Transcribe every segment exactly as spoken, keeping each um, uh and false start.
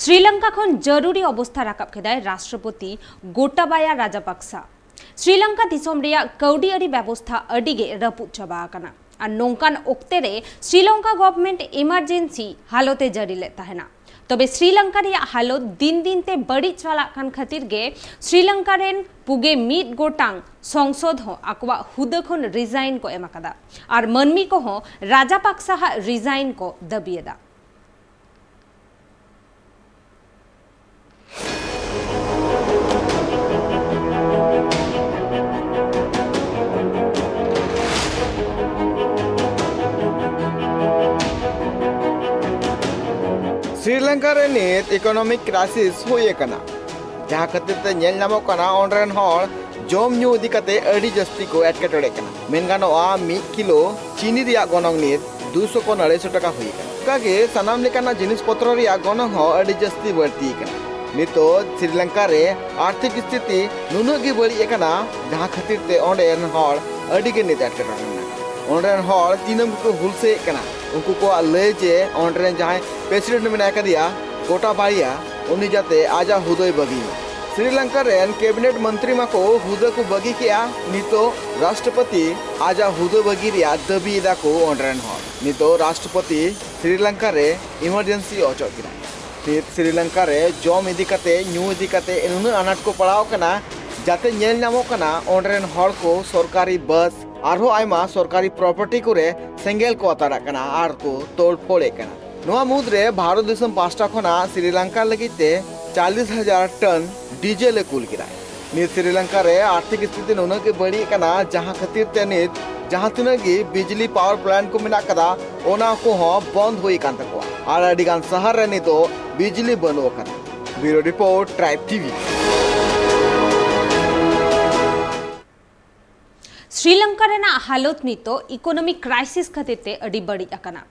ᱥᱨᱤᱞᱚᱝᱠᱟ ᱠᱷᱚᱱ ᱡᱟᱹᱨᱩᱨᱤ ᱚᱵᱚᱥᱛᱷᱟ ᱨᱟᱠᱟᱵ ᱠᱮᱫᱟᱭ ᱨᱟᱥᱴᱨᱚᱯᱚᱛᱤ ᱜᱳᱴᱟᱵᱟᱭᱟ ᱨᱟᱡᱟᱯᱟᱠᱥᱟ᱾ ᱥᱨᱤᱞᱚᱝᱠᱟ ᱫᱤᱥᱚᱢ ᱨᱮᱭᱟᱜ ᱠᱟᱹᱣᱰᱤ ᱟᱹᱨᱤ ᱵᱮᱵᱚᱥᱛᱷᱟ ᱟᱹᱰᱤ ᱜᱮ ᱨᱟᱹᱯᱩᱫ ᱪᱟᱵᱟ ᱟᱠᱟᱱᱟ ᱟᱨ ᱱᱚᱝᱠᱟᱱ ᱚᱠᱛᱮ ᱨᱮ ᱥᱨᱤᱞᱚᱝᱠᱟ ᱜᱚᱵᱷᱢᱮᱱᱴ ᱮᱢᱟᱨᱡᱮᱱᱥᱤ ᱦᱟᱞᱚᱛ ᱮ ᱡᱟᱹᱨᱤ ᱞᱮᱫ ᱛᱟᱦᱮᱱᱟ᱾ ᱛᱚᱵᱮ ᱥᱨᱤᱞᱚᱝᱠᱟ ᱨᱮᱭᱟᱜ ᱦᱟᱞᱚᱛ ᱫᱤᱱ ᱫᱤᱱ ᱛᱮ ᱵᱟᱹᱲᱤᱡ ᱪᱟᱞᱟᱜ ᱠᱟᱱ ᱠᱷᱟᱹᱛᱤᱨ ᱜᱮ ᱥᱨᱤᱞᱚᱝᱠᱟ ᱨᱮᱱ ᱯᱩᱜᱮ ᱢᱤᱫ ᱜᱚᱴᱟᱝ ᱥᱚᱝᱥᱚᱫ ᱦᱚᱸ ᱟᱠᱚᱣᱟᱜ ᱦᱩᱫᱟᱹ ᱠᱷᱚᱱ ᱨᱤᱡᱟᱭᱤᱱ ᱠᱚ ᱮᱢ ᱟᱠᱟᱫᱟ ᱟᱨ ᱢᱟᱹᱱᱢᱤ ᱠᱚᱦᱚᱸ ᱨᱟᱡᱟᱯᱟᱠᱥᱟ ᱦᱟᱜ ᱨᱤᱡᱟᱭᱤᱱ ᱠᱚ ᱫᱟᱹᱵᱤ ᱮᱫᱟ᱾ ᱥᱨᱤᱞᱚᱝᱠᱟ ᱨᱮ ᱱᱤᱛ ᱤᱠᱳᱱᱚᱢᱤᱠ ᱠᱨᱟᱭᱥᱤᱥ ᱦᱩᱭ ᱟᱠᱟᱱᱟ, ᱡᱟᱦᱟᱸ ᱠᱷᱟᱹᱛᱤᱨ ᱛᱮ ᱧᱮᱞ ᱧᱟᱢᱚᱜ ᱠᱟᱱᱟ ᱚᱸᱰᱮ ᱨᱮᱱ ᱦᱚᱲ ᱡᱚᱢ ᱧᱩ ᱤᱫᱤ ᱠᱟᱛᱮ ᱟᱹᱰᱤ ᱡᱟᱹᱥᱛᱤ ᱠᱚ ᱮᱴᱠᱮᱴᱚᱬᱮᱜ ᱠᱟᱱᱟ᱾ ᱢᱮᱱ ᱜᱟᱱᱚᱜᱼᱟ, ᱢᱤᱫ ᱠᱤᱞᱳ ᱪᱤᱱᱤ ᱨᱮᱭᱟᱜ ᱜᱚᱱᱚᱝ ᱱᱤᱛ ᱫᱩᱥᱚ ᱠᱷᱚᱱ ᱟᱹᱲᱟᱹᱭᱥᱚ ᱴᱟᱠᱟ ᱦᱩᱭ ᱟᱠᱟᱱᱟ᱾ ᱚᱱᱠᱟᱜᱮ ᱥᱟᱱᱟᱢ ᱞᱮᱠᱟᱱᱟᱜ ᱡᱤᱱᱤᱥ ᱯᱚᱛᱨᱚ ᱨᱮᱭᱟᱜ ᱜᱚᱱᱚᱝ ᱦᱚᱸ ᱟᱹᱰᱤ ᱡᱟᱹᱥᱛᱤ ᱵᱟᱹᱲᱛᱤ ᱟᱠᱟᱱᱟ᱾ ᱱᱤᱛᱚᱜ ᱥᱨᱤᱞᱚᱝᱠᱟ ᱨᱮ ᱟᱨᱛᱷᱤᱠ ᱥᱛᱷᱤᱛᱤ ᱱᱩᱱᱟᱹᱜ ᱜᱮ ᱵᱟᱹᱲᱤᱡ ᱟᱠᱟᱱᱟ, ᱡᱟᱦᱟᱸ ᱠᱷᱟᱹᱛᱤᱨ ᱛᱮ ᱚᱸᱰᱮ ᱨᱮᱱ ᱦᱚᱲ ᱟᱹᱰᱤ ᱜᱮ ᱱᱤᱛ ᱮᱴᱠᱮᱴᱚᱬᱮ ᱢᱮᱱᱟᱜ ᱠᱚᱣᱟ᱾ ᱚᱸᱰᱮ ᱨᱮᱱ ᱦᱚᱲ ᱫᱤᱱᱟᱹᱢ ᱜᱮᱠᱚ ᱦᱩᱞᱥᱟᱹᱭᱮᱫ ᱠᱟᱱᱟ᱾ ᱩᱱᱠᱩ ᱠᱚᱣᱟᱜ ᱞᱟᱹᱭ ᱡᱮ ᱚᱸᱰᱮ ᱨᱮᱱ ᱡᱟᱦᱟᱸᱭ ᱯᱨᱮᱥᱤᱰᱮᱱᱴ ᱢᱮᱱᱟᱭ ᱟᱠᱟᱫᱮᱭᱟ ᱜᱳᱴᱟᱵᱟᱭᱟ, ᱩᱱᱤ ᱡᱟᱛᱮ ᱟᱡᱟᱜ ᱦᱩᱫᱟᱹᱭ ᱵᱟᱹᱜᱤᱭᱟ᱾ ᱥᱨᱤᱞᱚᱝᱠᱟ ᱨᱮᱱ ᱠᱮᱵᱤᱱᱮᱴ ᱢᱚᱱᱛᱨᱤ ᱢᱟᱠᱚ ᱦᱩᱫᱟᱹ ᱠᱚ ᱵᱟᱹᱜᱤ ᱠᱮᱜᱼᱟ᱾ ᱱᱤᱛᱚᱜ ᱨᱟᱥᱴᱨᱚᱯᱚᱛᱤ ᱟᱡᱟᱜ ᱦᱩᱫᱟᱹ ᱵᱟᱹᱜᱤ ᱨᱮᱭᱟᱜ ᱫᱟᱹᱵᱤ ᱮᱫᱟ ᱠᱚ ᱚᱸᱰᱮ ᱨᱮᱱ ᱦᱚᱲ᱾ ᱱᱤᱛᱚᱜ ᱨᱟᱥᱴᱨᱚᱯᱚᱛᱤ ᱥᱨᱤᱞᱚᱝᱠᱟ ᱨᱮ ᱤᱢᱟᱨᱡᱮᱱᱥᱤ ᱚᱪᱚᱜ ᱠᱮᱫᱟᱭ᱾ ᱱᱤᱛ ᱥᱨᱤᱞᱚᱝᱠᱟ ᱨᱮ ᱡᱚᱢ ᱤᱫᱤ ᱠᱟᱛᱮ, ᱧᱩ ᱤᱫᱤ ᱠᱟᱛᱮ ᱱᱩᱱᱟᱹᱜ ᱟᱱᱟᱴ ᱠᱚ ᱯᱟᱲᱟᱣ ᱠᱟᱱᱟ, ᱡᱟᱛᱮ ᱧᱮᱞ ᱧᱟᱢᱚᱜ ᱠᱟᱱᱟ ᱚᱸᱰᱮ ᱨᱮᱱ ᱦᱚᱲ ᱠᱚ ᱥᱚᱨᱠᱟᱨᱤ ᱵᱟᱥ ᱟᱨᱦᱚᱸ ᱟᱭᱢᱟ ᱥᱚᱨᱠᱟᱨᱤ ᱯᱨᱚᱯᱟᱨᱴᱤ ᱠᱚᱨᱮ ᱥᱮᱸᱜᱮᱞ ᱠᱚ ᱟᱛᱟᱲᱟᱜ ᱠᱟᱱᱟ ᱟᱨ ᱠᱚ ᱛᱳᱲ ᱯᱷᱳᱲᱮᱫ ᱠᱟᱱᱟ᱾ ᱱᱚᱣᱟ ᱢᱩᱫᱽᱨᱮ ᱵᱷᱟᱨᱚᱛ ᱫᱤᱥᱚᱢ ᱯᱟᱦᱴᱟ ᱠᱷᱚᱱᱟᱜ ᱥᱨᱤᱞᱚᱝᱠᱟ ᱞᱟᱹᱜᱤᱫ ᱛᱮ ᱪᱟᱞᱤᱥ ᱦᱟᱡᱟᱨ ᱴᱚᱱ ᱰᱤᱡᱮᱞ ᱮ ᱠᱩᱞ ᱠᱮᱫᱟᱭ᱾ ᱱᱤᱛ ᱥᱨᱤᱞᱚᱝᱠᱟ ᱨᱮ ᱟᱨᱛᱷᱤᱠ ᱥᱛᱷᱤᱛᱤ ᱱᱩᱱᱟᱹᱜ ᱜᱮ ᱵᱟᱹᱲᱤᱡ ᱟᱠᱟᱱᱟ, ᱡᱟᱦᱟᱸ ᱠᱷᱟᱹᱛᱤᱨ ᱛᱮ ᱱᱤᱛ ᱡᱟᱦᱟᱸ ᱛᱤᱱᱟᱹᱜ ᱜᱮ ᱵᱤᱡᱽᱞᱤ ᱯᱟᱣᱟᱨ ᱯᱞᱟᱱᱴ ᱠᱚ ᱢᱮᱱᱟᱜ ᱠᱟᱫᱟ, ᱚᱱᱟ ᱠᱚᱦᱚᱸ ᱵᱚᱱᱫ ᱦᱩᱭ ᱟᱠᱟᱱ ᱛᱟᱠᱚᱣᱟ ᱟᱨ ᱟᱹᱰᱤ ᱜᱟᱱ ᱥᱟᱦᱟᱨ ᱨᱮ ᱱᱤᱛᱚᱜ ᱵᱤᱡᱽᱞᱤ ᱵᱟᱹᱱᱩᱜ ᱟᱠᱟᱫᱟ᱾ ᱵᱤᱭᱩᱨᱳ ᱨᱤᱯᱳᱨᱴ, ᱴᱨᱟᱭᱤᱵᱽ ᱴᱤᱵᱷᱤ᱾ ᱥᱨᱤᱞᱚᱝᱠᱟ ᱨᱮᱱᱟᱜ ᱦᱟᱞᱚᱛ ᱱᱤᱛᱚᱜ ᱤᱠᱳᱱᱚᱢᱤᱠ ᱠᱨᱟᱭᱥᱤᱥ ᱠᱷᱟᱹᱛᱤᱨ ᱛᱮ ᱟᱹᱰᱤ ᱵᱟᱹᱲᱤᱡ ᱟᱠᱟᱱᱟ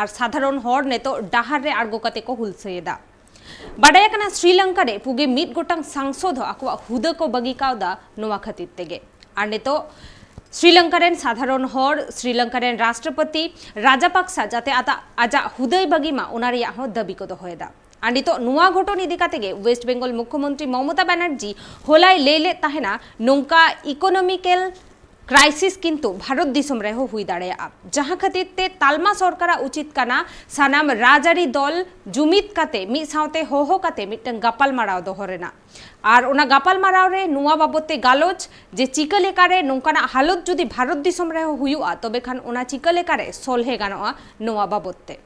ᱟᱨ ᱥᱟᱫᱷᱟᱨᱚᱱ ᱦᱚᱲ ᱱᱤᱛᱚᱜ ᱰᱟᱦᱟᱨ ᱨᱮ ᱟᱬᱜᱚ ᱠᱟᱛᱮ ᱠᱚ ᱦᱩᱞᱥᱟᱹᱭ ᱮᱫᱟ᱾ ᱵᱟᱰᱟᱭ ᱟᱠᱟᱱᱟ, ᱥᱨᱤᱞᱚᱝᱠᱟ ᱨᱮ ᱯᱩᱜᱮ ᱢᱤᱫ ᱜᱚᱴᱟᱝ ᱥᱟᱝᱥᱚᱫ ᱦᱚᱸ ᱟᱠᱚᱣᱟᱜ ᱦᱩᱫᱟᱹ ᱠᱚ ᱵᱟᱹᱜᱤ ᱠᱟᱣᱫᱟ ᱱᱚᱣᱟ ᱠᱷᱟᱹᱛᱤᱨ ᱛᱮᱜᱮ᱾ ᱟᱨ ᱱᱤᱛᱚᱜ ᱥᱨᱤᱞᱚᱝᱠᱟ ᱨᱮᱱ ᱥᱟᱫᱷᱟᱨᱚᱱ ᱦᱚᱲ ᱥᱨᱤᱞᱚᱝᱠᱟ ᱨᱮᱱ ᱨᱟᱥᱴᱨᱚᱯᱚᱛᱤ ᱨᱟᱡᱟᱯᱟᱠᱥᱟ ᱡᱟᱛᱮ ᱟᱛᱟ-, ᱟᱡᱟᱜ ᱦᱩᱫᱟᱹᱭ ᱵᱟᱹᱜᱤ ᱢᱟ, ᱚᱱᱟ ᱨᱮᱭᱟᱜ ᱦᱚᱸ ᱫᱟᱹᱵᱤ ᱠᱚ ᱫᱚᱦᱚᱭᱮᱫᱟ᱾ ᱟᱨ ᱱᱤᱛᱚᱜ ᱱᱚᱣᱟ ᱜᱷᱚᱴᱚᱱ ᱤᱫᱤ ᱠᱟᱛᱮ ᱜᱮ ᱳᱭᱮᱥᱴ ᱵᱮᱝᱜᱚᱞ ᱢᱩᱠᱷᱭᱚᱢᱚᱱᱛᱨᱤ ᱢᱚᱢᱚᱛᱟ ᱵᱟᱱᱟᱨᱡᱤ ᱦᱚᱞᱟᱭ ᱞᱟᱹᱭ ᱞᱮᱫ ᱛᱟᱦᱮᱱᱟ, ᱱᱚᱝᱠᱟ ᱤᱠᱳᱱᱚᱢᱤᱠᱮᱞ ᱠᱨᱟᱭᱥᱤᱥ ᱠᱤᱱᱛᱩ ᱵᱷᱟᱨᱚᱛ ᱫᱤᱥᱚᱢ ᱨᱮᱦᱚᱸ ᱦᱩᱭ ᱫᱟᱲᱮᱭᱟᱜᱼᱟ, ᱡᱟᱦᱟᱸ ᱠᱷᱟᱹᱛᱤᱨ ᱛᱮ ᱛᱟᱞᱢᱟ ᱥᱚᱨᱠᱟᱨᱟᱜ ᱩᱪᱤᱛ ᱠᱟᱱᱟ ᱥᱟᱱᱟᱢ ᱨᱟᱡᱽᱟᱹᱨᱤ ᱫᱚᱞ ᱡᱩᱢᱤᱫ ᱠᱟᱛᱮ ᱢᱤᱫ ᱥᱟᱶᱛᱮ ᱦᱚᱦᱚ ᱠᱟᱛᱮ ᱢᱤᱫᱴᱟᱝ ᱜᱟᱯᱟᱞᱢᱟᱨᱟᱣ ᱫᱚᱦᱚ ᱨᱮᱱᱟᱜ᱾ ᱟᱨ ᱚᱱᱟ ᱜᱟᱯᱟᱞᱢᱟᱨᱟᱣ ᱨᱮ ᱱᱚᱣᱟ ᱵᱟᱵᱚᱛ ᱛᱮ ᱜᱟᱞᱚᱪ ᱡᱮ ᱪᱤᱠᱟᱹ ᱞᱮᱠᱟᱨᱮ ᱱᱚᱝᱠᱟᱱᱟᱜ ᱦᱟᱞᱚᱛ ᱡᱩᱫᱤ ᱵᱷᱟᱨᱚᱛ ᱫᱤᱥᱚᱢ ᱨᱮᱦᱚᱸ ᱦᱩᱭᱩᱜᱼᱟ, ᱛᱚᱵᱮ ᱠᱷᱟᱱ ᱚᱱᱟ ᱪᱤᱠᱟᱹ ᱞᱮᱠᱟᱨᱮ ᱥᱚᱞᱦᱮ ᱜᱟᱱᱚᱜᱼᱟ ᱱᱚᱣᱟ ᱵᱟᱵᱚᱛ ᱛᱮ᱾